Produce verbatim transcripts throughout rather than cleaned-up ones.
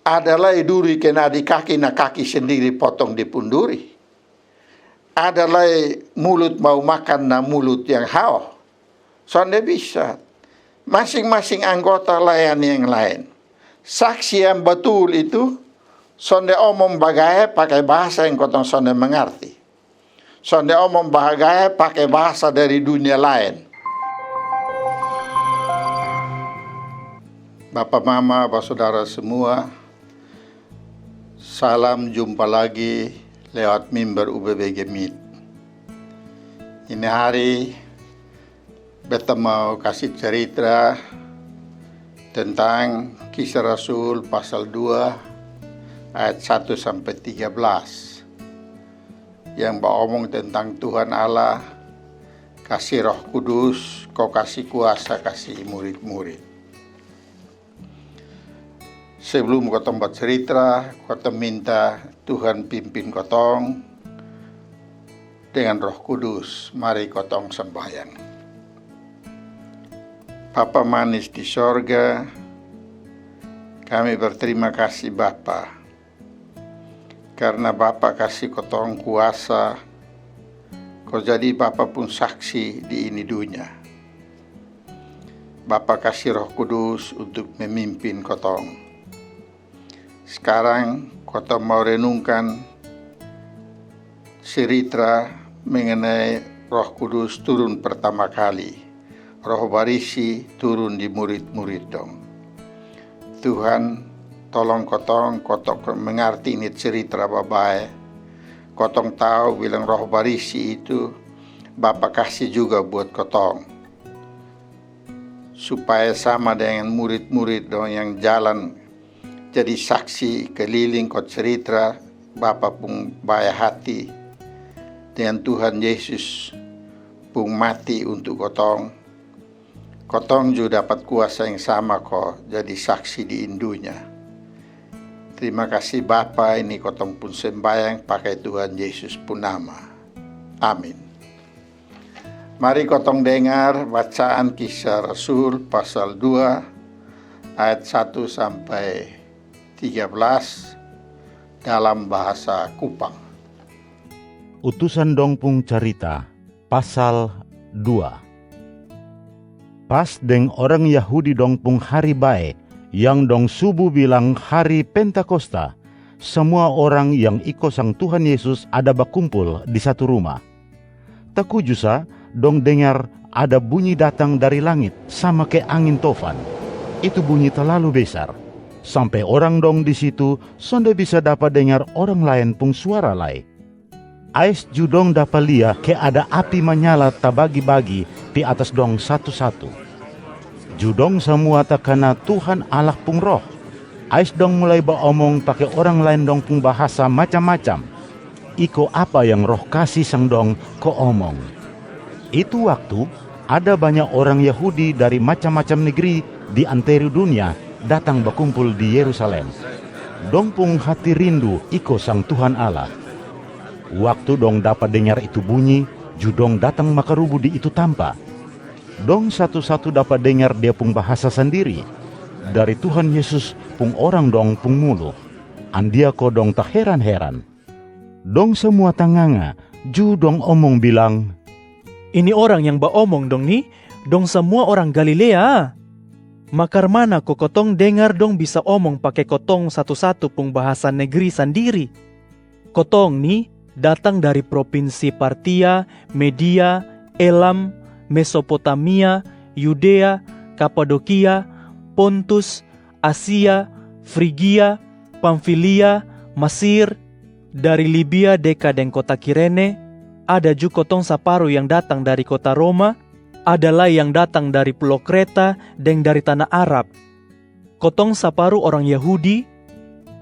Ada lai duri kena di kaki, na kaki sendiri potong di pung duri. Ada lai mulut mau makan, na mulut yang hao. Sonde bisa. Masing-masing anggota layani yang laen. Saksi yang batul itu sonde omong bagae pake bahasa yang kotong sonde mangarti. Sonde omong bagae pake bahasa dari dunia laen. Bapa, mama, basodara semua, salam jumpa lagi lewat mimbar U B B G Meet. Ini hari beta mau kasi cerita tentang Kisah Rasul pasal dua ayat satu sampai tiga belas, yang baomong tentang Tuhan Allah kasi Roh Kudus ko kasi kuasa kasi murid-murid. Sebelum kotong bacerita, kotong minta Tuhan pimpin kotong dengan Roh Kudus. Mari kotong sambayang. Bapa manis di sorga, kami berterima kasih Bapa, karna Bapa kasi kotong kuasa ko jadi Bapa pung saksi di ini dunia. Bapa kasi Roh Kudus untuk memimpin kotong. Sekarang kotong mau renungkan cerita mengenai Roh Kudus turun pertama kali. Roh Barisi turun di murid-murid dong. Tuhan, tolong kotong, kotong mengarti ini cerita babae. Kotong tau bilang Roh Barisi itu Bapa kasi juga buat kotong, supaya sama dengan murid-murid dong yang jalan jadi saksi keliling ko cerita Bapa pung bae hati dengan Tuhan Yesus pung mati untuk kotong. Kotong ju dapat kuasa yang sama ko jadi saksi di ini dunia. Terima kasih Bapa, ini kotong pung sembayang pakai Tuhan Yesus pung nama. Amin. Mari kotong dengar bacaan Kisah Rasul pasal dua ayat satu sampai tiga belas dalam bahasa Kupang. Utusan dong pung carita, pasal dua. Pas deng orang Yahudi dong pung hari bae, yang dong subu bilang hari Pentakosta, samua orang yang iko sang Tuhan Yesus ada bakumpul di satu ruma. Takuju sa, dong dengar ada bunyi datang dari langit sama ke angin tofan. Itu bunyi talalu besar, sampe orang dong di situ sonde bisa dapa dengar orang laen pung suara lai. Ais ju dong dapa lia ke ada api manyala tabagi-bagi pi atas dong satu-satu. Ju dong samua takana Tuhan Allah pung Roh. Ais dong mulai baomong pake orang laen dong pung bahasa macam-macam, iko apa yang Roh kasi sang dong ko omong. Itu waktu, ada banya orang Yahudi dari macam-macam negri di antero dunia datang bakumpul di Yerusalem. Dong pung hati rindu iko sang Tuhan Allah. Waktu dong dapa dengar itu bunyi, ju dong datang makarubu di itu tampa. Dong satu-satu dapa dengar Dia pung bahasa sandiri dari Tuhan Yesus pung orang dong pung mulu. Andia ko dong taheran-heran. Dong samua tanganga, ju dong omong bilang, "Ini orang yang baomong dong ni, dong samua orang Galilea? Ma karmana ko kotong dengar dong bisa omong pake kotong satu-satu pung bahasa negri sandiri? Kotong ni datang dari propinsi Partia, Media, Elam, Mesopotamia, Yudea, Kapadokia, Pontus, Asia, Frigia, Pamfilia, Masir, dari Libia deka deng kota Kirene, ada ju kotong saparu yang datang dari kota Roma, ada lai yang datang dari pulo Kreta deng dari tana Arab. Kotong saparu orang Yahudi,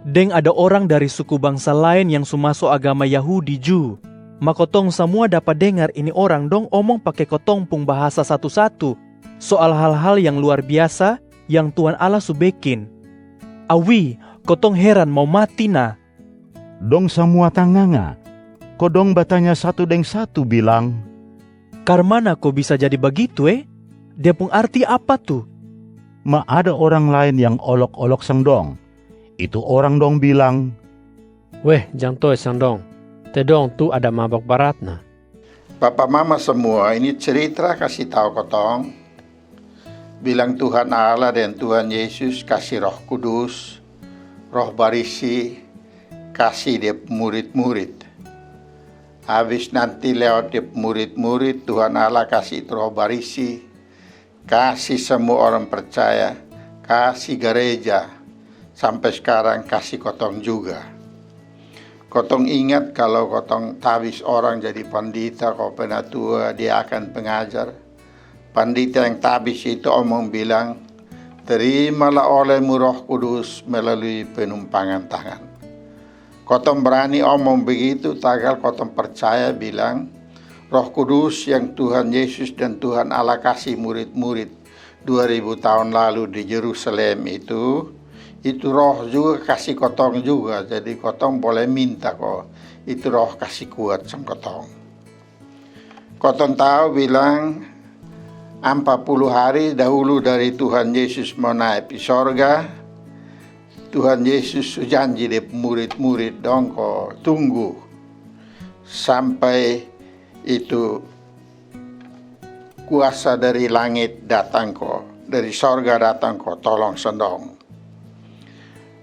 deng ada orang dari suku bangsa laen yang su maso agama Yahudi ju. Ma kotong samua dapa dengar ini orang dong omong pake kotong pung bahasa satu-satu, soal hal-hal yang luar biasa yang Tuhan Allah su bekin. Awi, kotong heran mau mati na." Dong samua tanganga, ko dong batanya satu deng satu bilang, "Karmana ko bisa jadi bagitu e? Dia pung arti apa tu?" Ma ada orang laen yang olok-olok sang dong, Itu orang dong bilang, "Weh, jang to'e sang dong. Te dong tu ada mabak barat na." Papa mama semua, ini cerita kasi tau kotong. Bilang Tuhan Allah dan Tuhan Yesus kasi Roh Kudus, Roh Barisi, kasi dia murid-murid. Habis nanti lewat dia murid-murid, Tuhan Allah kasi Roh Barisi, kasi semua orang percaya, kasi gereja. Sampai sekarang kasi kotong juga. Kotong ingat kalau kotong tabis orang jadi pandita, ko penatua, diaken, pengajar. Pandita yang tabis itu omong bilang, "Terimalah olehmu Roh Kudus melalui penumpangan tangan." Kotong berani omong begitu, tagal kotong percaya bilang, Roh Kudus yang Tuhan Yesus dan Tuhan Allah kasi murid-murid dua ribu tahun lalu di Yerusalem itu, itu Roh juga kasi kotong juga. Jadi kotong boleh minta ko itu Roh kasi kuat sang kotong. Kotong tau bilang, ampat puluh hari dahulu dari Tuhan Yesus mau nae pi sorga, Tuhan Yesus su janji dia murid-murid dong ko tunggu sampai itu kuasa dari langit datang ko, dari sorga datang ko tolong sang dong.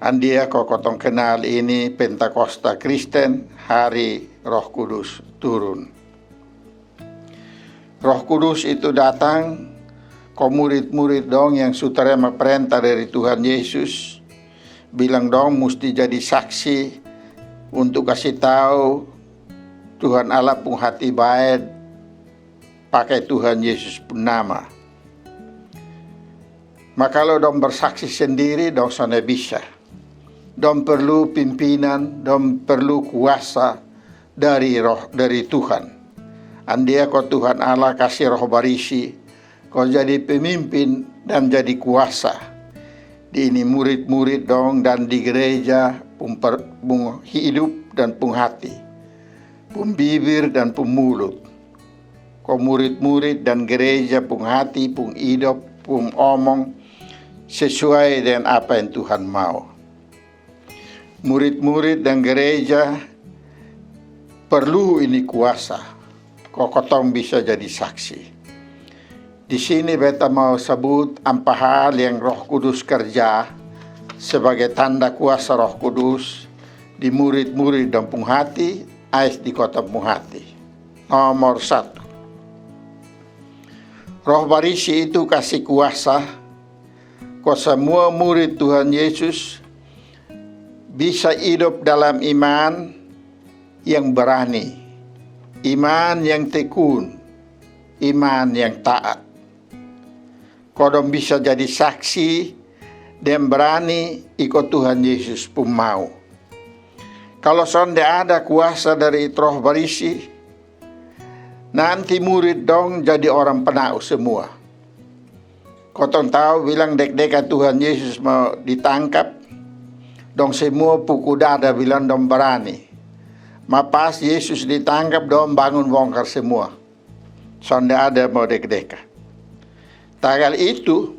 Andia ko kotong kenal ini Pentakosta Kristen, hari Roh Kudus turun. Roh Kudus itu datang ko murid-murid dong yang su terima perintah dari Tuhan Yesus, bilang dong musti jadi saksi untuk kasi tau Tuhan Allah pung hati bae pake Tuhan Yesus pung nama. Ma kalo dong bersaksi sendiri, dong sonde bisa. Dong perlu pimpinan, dong perlu kuasa dari Roh, dari Tuhan. Andia ko Tuhan Allah kasi Roh Barisi ko jadi pemimpin dan jadi kuasa di ini murid-murid dong dan di gereja pung, per, pung hidup dan pung hati, pung bibir dan pung mulut. Ko murid-murid dan gereja pung hati, pung idop, pung omong sesuai dengan apa yang Tuhan mau. Murid-murid dan gereja perlu ini kuasa ko kotong bisa jadi saksi. Di sini beta mau sabut ampa hal yang Roh Kudus kerja sebagai tanda kuasa Roh Kudus di murid-murid dong pung hati, ais di kotong pung hati. Nomor satu, Roh Barisi itu kasi kuasa ko samua murid Tuhan Yesus bisa idop dalam iman yang barani, iman yang tekun, iman yang taat. Ko dong bisa jadi saksi deng barani iko Tuhan Yesus pung mau. Kalo sonde ada kuasa dari Roh Barisi, nanti murid dong jadi orang penau semua. Kotong tau bilang dekdeka Tuhan Yesus mau ditangkap, dong semua puku dada bilang dong barani. Ma pas Yesus ditangkap, dong bangun bongkar semua. Sonde ada mau dekdeka. Tagal itu,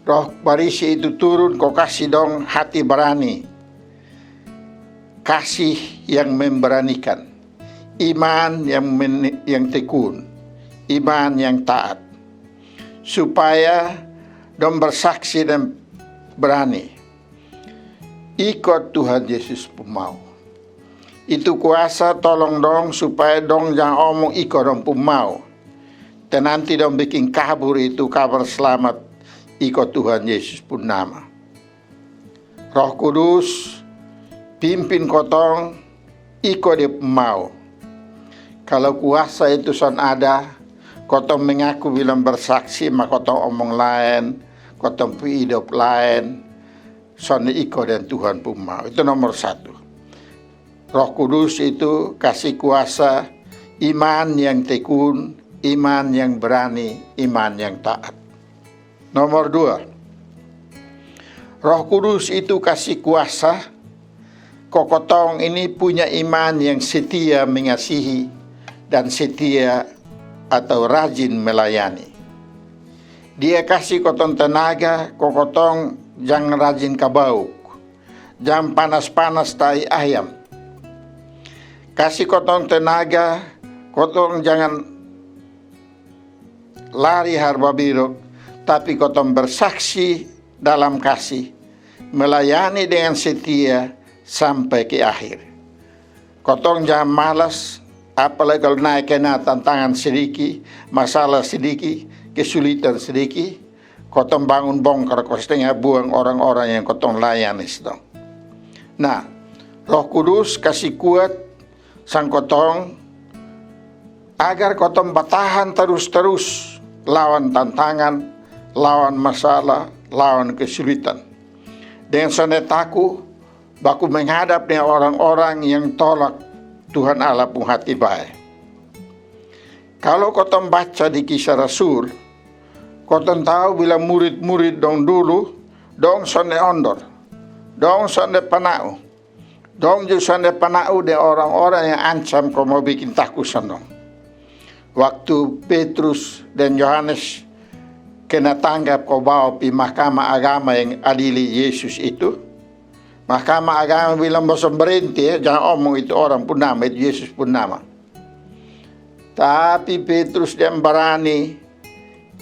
Roh Barisi itu turun ko kasi dong hati barani. Kasih yang memberanikan, iman yang, men, yang tekun, iman yang taat, supaya dong bersaksi dan berani iko Tuhan Yesus pung mau. Itu kuasa tolong dong supaya dong jang omong iko dong pung mau, te nanti dong bikin kabur itu kabar slamat iko Tuhan Yesus pung nama. Roh Kudus pimpin kotong iko Dia pung mau. Kalo kuasa itu son ada, kotong mengaku bilang bersaksi, ma kotong omong laen, kotong pung idop laen, son iko deng Tuhan pung mau. Itu nomor satu. Roh Kudus itu kasi kuasa iman yang tekun, iman yang barani, iman yang taat. Nomor dua, Roh Kudus itu kasi kuasa ko kotong ini punya iman yang setia mengasihi dan setia atau rajin melayani. Dia kasi kotong tenaga ko kotong jang rajin kabauk. Jang panas-panas tai ayam. Kasi kotong tenaga, kotong jangan lari har babirok, tapi kotong bersaksi dalam kasih, melayani dengan setia sampai ke akhir. Kotong jangan malas, apalagi kalau nae kena tantangan sediki, masalah sediki, kesulitan sediki, kotong bangun bongkar ko stenga buang orang-orang yang kotong layani sedang. Nah, Roh Kudus kasi kuat sang kotong agar kotong batahan tarus-tarus lawan tantangan, lawan masalah, lawan kesulitan. Dengan sonde taku, baku menghadap dengan orang-orang yang tolak Tuhan Allah pung hati bae. Kalau kotong baca di Kisah Rasul, kotong tau bilang murid-murid dong dulu, dong sonde ondor, dong sonde panau, dong ju sonde panau deng orang-orang yang ancam ko mau bikin taku sang dong. Waktu Petrus dan Yohanes kena tanggap ko bawa pi mahkamah agama yang adili Yesus itu, mahkamah agama bilang, bosong berenti ya, jangan omong itu orang pun nama, itu Yesus pun nama. Tapi Petrus dia barani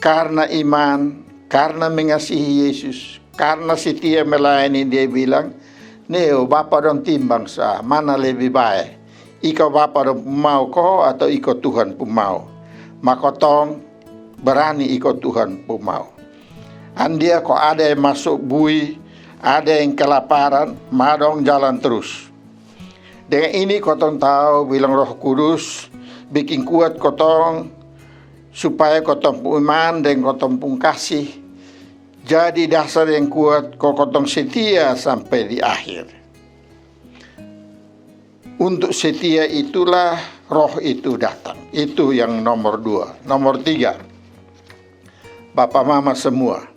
karna iman, karna mengasihi Yesus, karna setia melayani, dia bilang, neo bapa dong timbang sa mana lebi bae, iko bapa dong pung mau ko atau iko Tuhan pung mau? Ma kotong barani iko Tuhan pung mau. Andia ko ada yang maso bui, ada yang kelaparan, ma dong jalan trus. Dengan ini kotong tau bilang Roh Kudus bikin kuat kotong, supaya kotong pung iman deng kotong pung kasih jadi dasar yang kuat ko kotong setia sampe di akhir. Untuk setia itulah Roh itu datang. Itu yang nomor dua. Nomor tiga, bapa mama semua,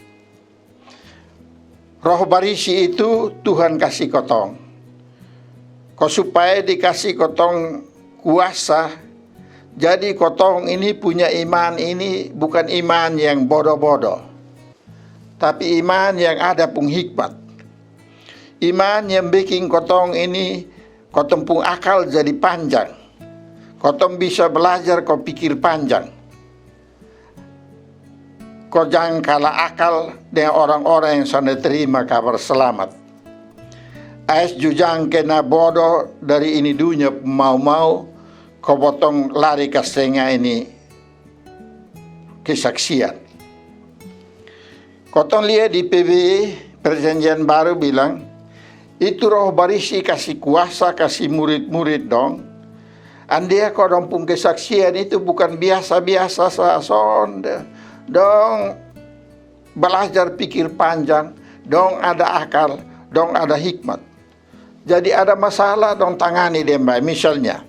Roh Barisi itu Tuhan kasi kotong ko supaya dikasi kotong kuasa. Jadi kotong ini punya iman ini bukan iman yang bodo-bodo, tapi iman yang ada pung hikmat. Iman yang bikin kotong ini, kotong pung akal jadi panjang. Kotong bisa belajar ko pikir panjang. Ko jang kala akal deng orang-orang yang sonde terima kabar selamat. Ais ju jang kena bodo dari ini dunya pung mau-mau, ko botong lari ka stenga ini kesaksian. Kotong lia di P B Perjanjian Baru bilang, itu Roh Barisi kasi kuasa kasi murid-murid dong. Andia ko dong pung kesaksian itu bukan biasa-biasa sa sonde. Dong balajar pikir panjang, dong ada akal, dong ada hikmat. Jadi ada masalah dong tangani deng bae. Misalnya,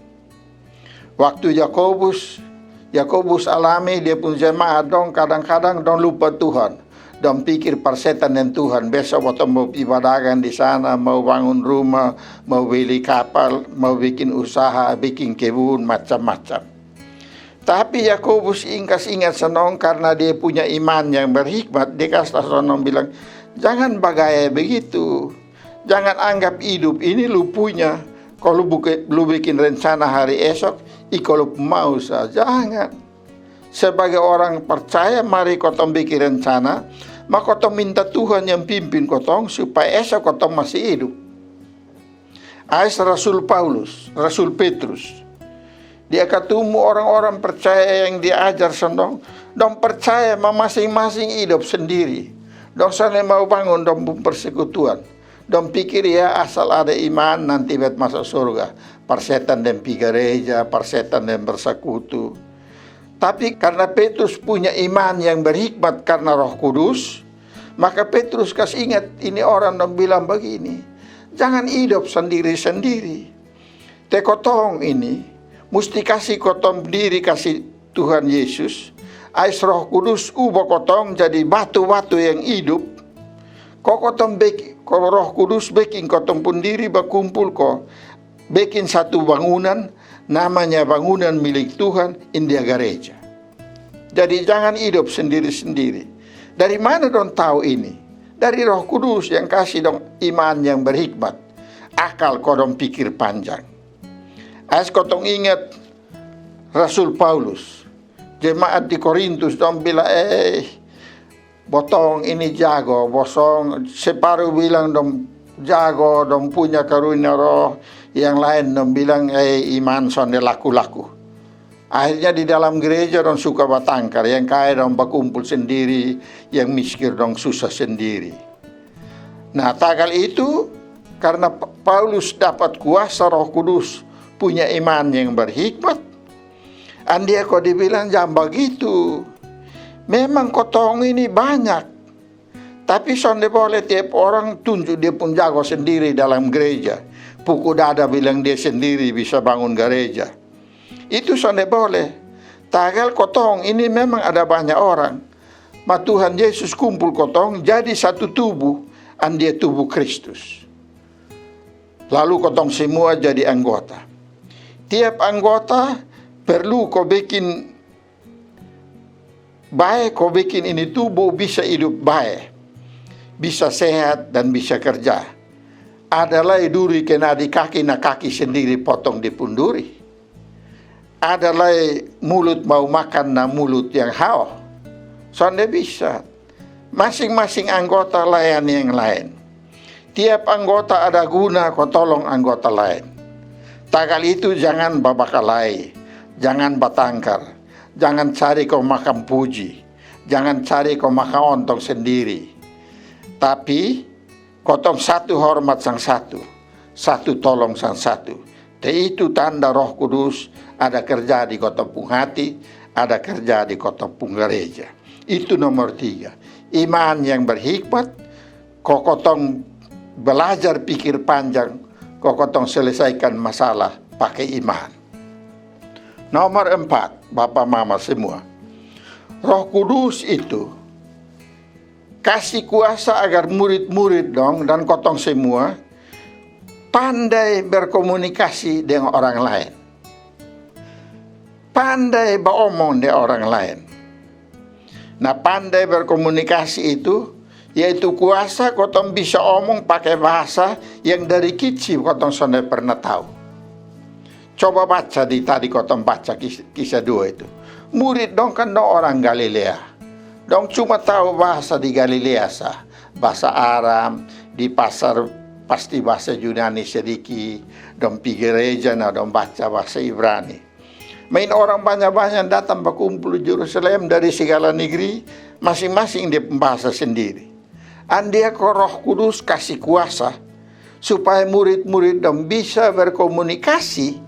waktu Yakobus, Yakobus alami dia pung jemaat dong kadang-kadang dong lupa Tuhan. Dong pikir parsetan deng Tuhan, beso botong mau pi badagang di sana, mau bangun rumah, mau beli kapal, mau bikin usaha, bikin kebun, macam-macam. Tapi Yakobus ingkas ingat sang dong karna dia punya iman yang berhikmat, dia kas tau sang dong bilang, jangan bagaya begitu. Jangan anggap idup ini lu punya. Ko lu bikin rencana hari esok, iko lu mau sa. Jangan. Sebagai orang percaya, mari kotong bikin rencana, ma kotong minta Tuhan yang pimpin kotong supaya esok kotong masih idup. Ais Rasul Paulus, Rasul Petrus, dia katumu orang-orang percaya yang dia ajar sang dong, dong percaya ma masing-masing idop sendiri. Dong sonde mau bangun dong pung persekutuan. Dong pikir ya asal ada iman nanti bet maso surga. Parsetan deng pi gareja, parsetan deng bersakutu. Tapi karna Petrus punya iman yang berhikmat karna Roh Kudus, maka Petrus kas ingat ini orang dong bilang bagini, jangan idop sandiri-sandiri. Te kotong ini musti kasi kotong diri kasi Tuhan Yesus, ais Roh Kudus uba kotong jadi batu-batu yang idup. Ko kotong bek, ko Roh Kudus bekin kotong pun diri bakumpul ko bekin satu bangunan, namanya bangunan milik Tuhan, india gareja. Jadi jangan idop sendiri-sendiri. Dari mana dong tau ini? Dari Roh Kudus yang kasi dong iman yang berhikmat, akal ko dong pikir panjang. Ais kotong ingat Rasul Paulus, jemaat di Korintus dong bilang, eh, botong ini jago, bosong separu bilang dong jago, dong punya karunia Roh, yang lain dong bilang, eh, iman sonde laku-laku. Akhirnya di dalam gereja dong suka batangkar, yang kaya dong bakumpul sendiri, yang miskin dong susah sendiri. Nah, tagal itu, karena Paulus dapat kuasa Roh Kudus, punya iman yang berhikmat, andia ko dibilang jang bagitu. Memang kotong ini banyak, tapi sonde boleh tiap orang tunjuk dia pun jago sendiri dalam gereja. Pukul dada bilang dia sendiri bisa bangun gereja. Itu sonde boleh. Tagal kotong ini memang ada banyak orang. Ma Tuhan Yesus kumpul kotong jadi satu tubuh, andia tubuh Kristus. Lalu kotong semua jadi anggota. Tiap anggota perlu ko bikin bae, ko bikin ini tubuh bisa hidup bae, bisa sehat dan bisa kerja. Ada lai duri kena di kaki, na kaki sendiri potong di pun duri. Ada lai mulut mau makan, na mulut yang hao. Sonde bisa. Masing-masing anggota layani yang lain. Tiap anggota ada guna ko tolong anggota lain. Tagal itu jangan babakalai, jangan batangkar, jangan cari ko makan puji, jangan cari ko makan ontong sendiri. Tapi kotong satu hormat sang satu, satu tolong sang satu. Te itu tanda Roh Kudus ada kerja di kotong pung hati, ada kerja di kotong pung gereja. Itu nomor tiga. Iman yang berhikmat, ko kotong belajar pikir panjang, ko kotong selesaikan masalah pakai iman. Nomor empat, bapa mama semua. Roh Kudus itu kasi kuasa agar murid-murid dong dan kotong semua pandai berkomunikasi dengan orang lain. Pandai baomong deng orang lain. Na, pandai berkomunikasi itu yaitu kuasa kotong bisa omong pake bahasa yang dari kici kotong sonde pernah tau. Coba baca di tadi kotong baca kis-, kisah dua itu. Murid dong kan dong orang Galilea. Dong cuma tau bahasa di Galilea sa. Bahasa Aram, di pasar pasti bahasa Yunani sediki, dong pi gereja na dong baca bahasa Ibrani. Main orang banya-banya datang bakumpul di Yerusalem dari segala negeri, masing-masing dia pung bahasa sendiri. Andia ko Roh Kudus kasi kuasa supaya murid-murid dong bisa berkomunikasi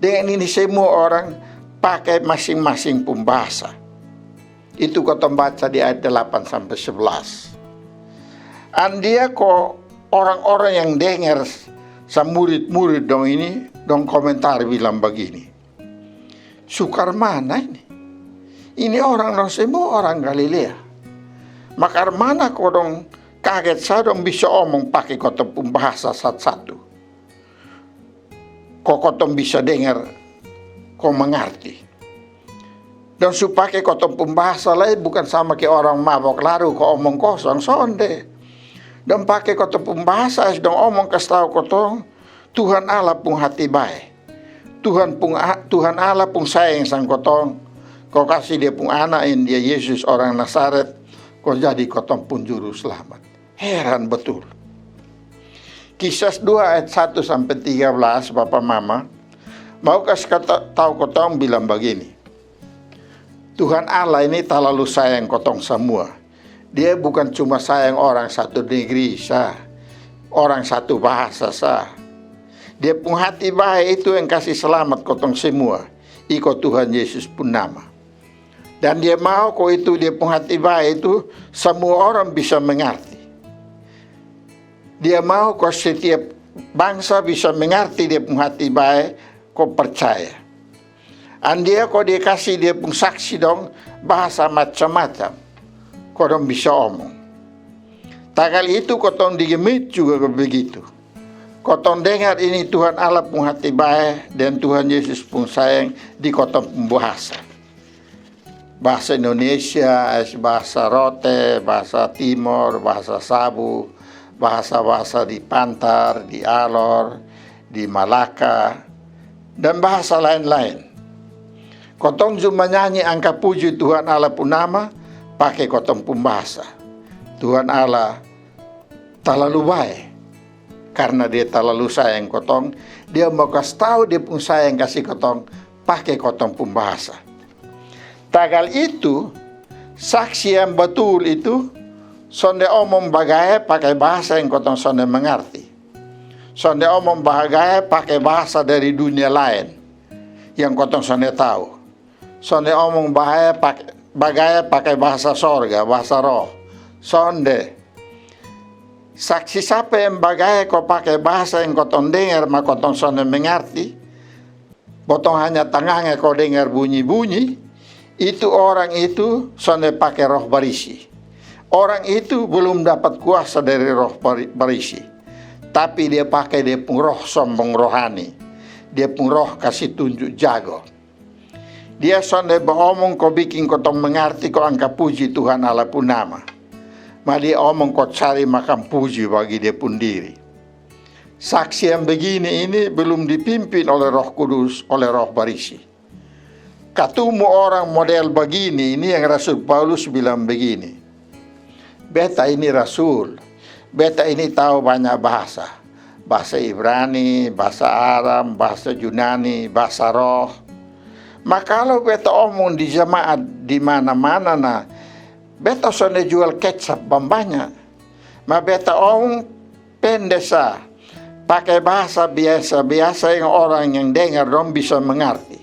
dengan ini semua orang pake masing-masing pung bahasa. Itu kotong baca di ayat delapan sampe sebelas. Andia ko orang-orang yang denger sa murid-murid dong ini, dong komentar bilang bagini, "Su karmana ini? Ini orang dong semua orang Galilea. Ma karmana ko dong kaget sa dong bisa omong pake kotong pung bahasa satu-satu. Ko kotong bisa denger, ko mangarti. Dong su pake kotong pung bahasa lai bukan sama ke orang mabok laru ko omong kosong, sonde. Dong pake kotong pung bahasa, dong omong kas tau kotong, Tuhan Allah pung hati bae. Tuhan pung a-, Tuhan Allah pung sayang sang kotong. Ko kasi dia pung anak yang dia Yesus orang Nazaret, ko jadi kotong pung juru slamat." Heran betul. Kisah dua ayat satu sampe tiga belas, bapa mama, mau kas kata, tau kotong bilang bagini. Tuhan Allah ini talalu sayang kotong samua. Dia bukan cuma sayang orang satu negeri sa, orang satu bahasa sa. Dia pung hati bae itu yang kasi slamat kotong semua, iko Tuhan Yesus pung nama. Dan dia mau ko itu dia pung hati bae itu samua orang bisa mengarti. Dia mau ko setiap bangsa bisa mengarti dia pung hati bae ko percaya. Andia ko dia kasi dia pung saksi dong bahasa macam-macam ko dong bisa omong. Tagal itu kotong di Gemit juga begitu. Kotong dengar ini Tuhan Allah pung hati bae dan Tuhan Yesus pung sayang di kotong pung bahasa. bahasa Indonesia, bahasa Rote, bahasa Timor, bahasa Sabu, bahasa-bahasa di Pantar, di Alor, di Malaka, dan bahasa lain-lain. Kotong ju manyanyi angka puji Tuhan Allah pung nama pake kotong pung bahasa. Tuhan Allah talalu bae. Karna Dia talalu sayang kotong, Dia mau kas tau Dia pung sayang kasi kotong pake kotong pung bahasa. Tagal itu, saksi yang batul itu sonde omong bagae pake bahasa yang kotong sonde mangarti. Sonde omong bagae pake bahasa dari dunia laen yang kotong sonde tau. Sonde omong bagae pake, bagae pake bahasa sorga, bahasa roh. Sonde. Saksi sapa yang bagae ko pake bahasa yang kotong dengar ma kotong sonde mengarti, botong hanya tangange ko dengar bunyi-bunyi, itu orang itu sonde pake Roh Barisi. Orang itu belum dapat kuasa dari Roh Bari-, Barisi, tapi dia pake dia pung roh sombong rohani, dia pung roh kasi tunjuk jago. Dia sonde baomong ko bikin kotong mengarti ko angka puji Tuhan Allah pung nama. Ma dia omong ko cari makan puji bagi dia pung diri. Saksi yang begini ini belum dipimpin oleh Roh Kudus, oleh Roh Barisi. Katumu orang model bagini ini yang Rasul Paulus bilang begini, "Beta ini rasul, beta ini tau banya bahasa, bahasa Ibrani, bahasa Aram, bahasa Junani, bahasa roh. Ma kalo beta omong di jamaat di mana-mana na, beta sonde jual kecap bambanya. Ma beta omong pende sa, pake bahasa biasa-biasa yang orang yang dengar dong bisa mengarti.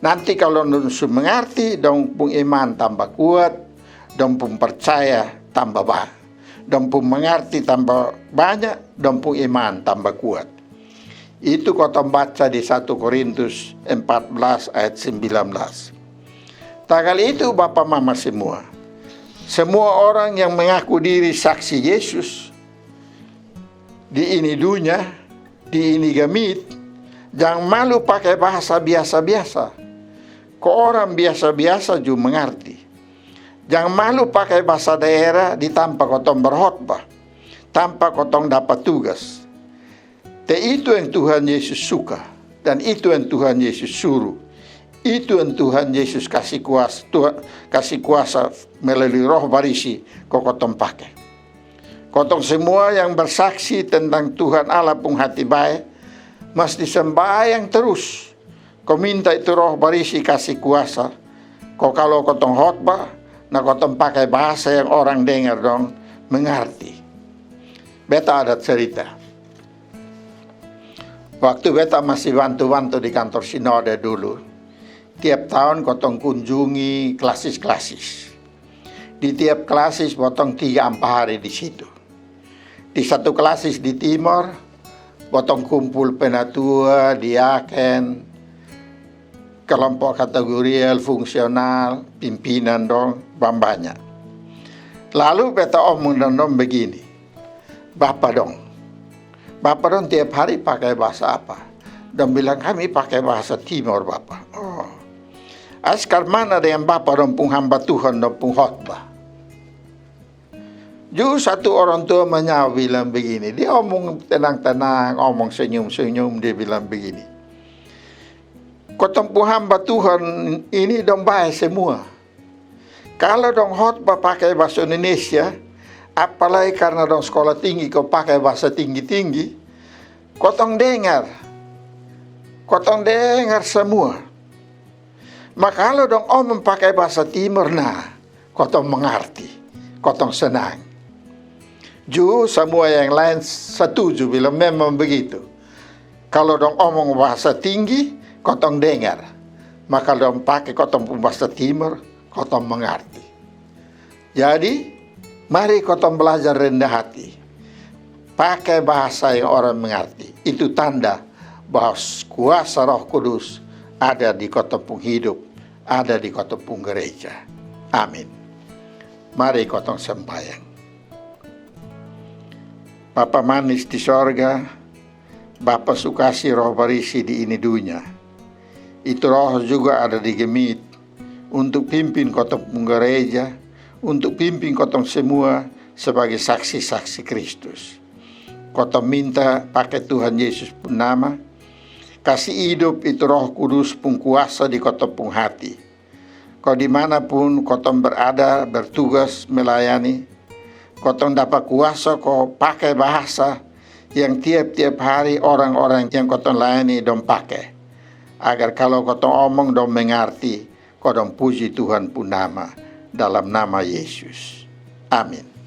Nanti kalo dong su mengarti, dong pung iman tamba kuat, dong pung parcaya tamba ba, dong pung mengarti tamba banya, dong pung iman tamba kuat." Itu kotong baca di satu Korintus empat belas ayat sembilan belas. Tagal itu, bapa mama semua, semua orang yang mengaku diri saksi Yesus di ini dunya, di ini gamit, jang malu pake bahasa biasa-biasa. Ko orang biasa-biasa ju mengarti. Jang malu pake bahasa daerah di tampa kotong berkhotbah, tampa kotong dapa tugas. Te itu yang Tuhan Yesus suka, dan itu yang Tuhan Yesus suru. Itu yang Tuhan Yesus kasi kuasa, Tuhan kasi kuasa melalui Roh Barisi ko kotong pake. Kotong semua yang bersaksi tentang Tuhan Allah pung hati bae, mesti sembahyang terus. Ko minta itu Roh Barisi kasi kuasa. Ko kalo kotong khotbah, na kotong pake bahasa yang orang dengar dong mengarti. Beta ada cerita. Waktu beta masih bantu-bantu di kantor sinode dulu, tiap taon kotong kunjungi klasis-klasis. Di tiap klasis botong tiga ampa hari di situ. Di satu klasis di Timor, botong kumpul penatua, diaken, kelompok kategorial, fungsional, pimpinan dong, bambanya. Lalu beta omong dong, dong begini, "Bapa dong, bapa dong tiap hari pake bahasa apa?" Dong bilang, "Kami pake bahasa Timor, Bapa." "Oh. Askar mana dengan bapa dong pung hamba Tuhan, dong pung khotbah?" Ju satu orang tua manyao bilang begini, dia omong tenang-tenang, omong senyum-senyum, dia bilang begini, "Kotong pung hamba Tuhan ini dong bae semua. Kalo dong khotbah pake bahasa Indonesia, apalai karna dong skola tinggi ko pake bahasa tinggi-tinggi, kotong dengar. Kotong dengar semua. Ma kalo dong omong pake bahasa Timor, na, kotong mangarti, kotong senang." Ju samua yang laen satuju bilang, "Memang begitu. Kalo dong omong bahasa tinggi, kotong dengar. Ma kalo dong pake kotong pung bahasa Timor, kotong mangarti." Jadi, mari kotong balajar rendah hati. Pake bahasa yang orang mengerti. Itu tanda bahwa kuasa Roh Kudus ada di kotong pung hidup, ada di kotong pung gereja. Amin. Mari kotong sembahyang. Bapa manis di sorga, Bapa su kasi Roh Barisi di ini dunya. Itu Roh juga ada di gemit. untuk pimpin kotong pung gereja, untuk pimpin kotong semua sebagai saksi-saksi Kristus. Kotong minta pake Tuhan Yesus pun nama, kasi idop itu Roh Kudus pung kuasa di kotong pung hati. Ko dimanapun kotong berada, bertugas melayani, kotong dapa kuasa ko pake bahasa yang tiap-tiap hari orang-orang yang kotong layani dong pake, agar kalo kotong omong dong mengarti, ko dong puji Tuhan pun nama, dalam nama Yesus. Amin.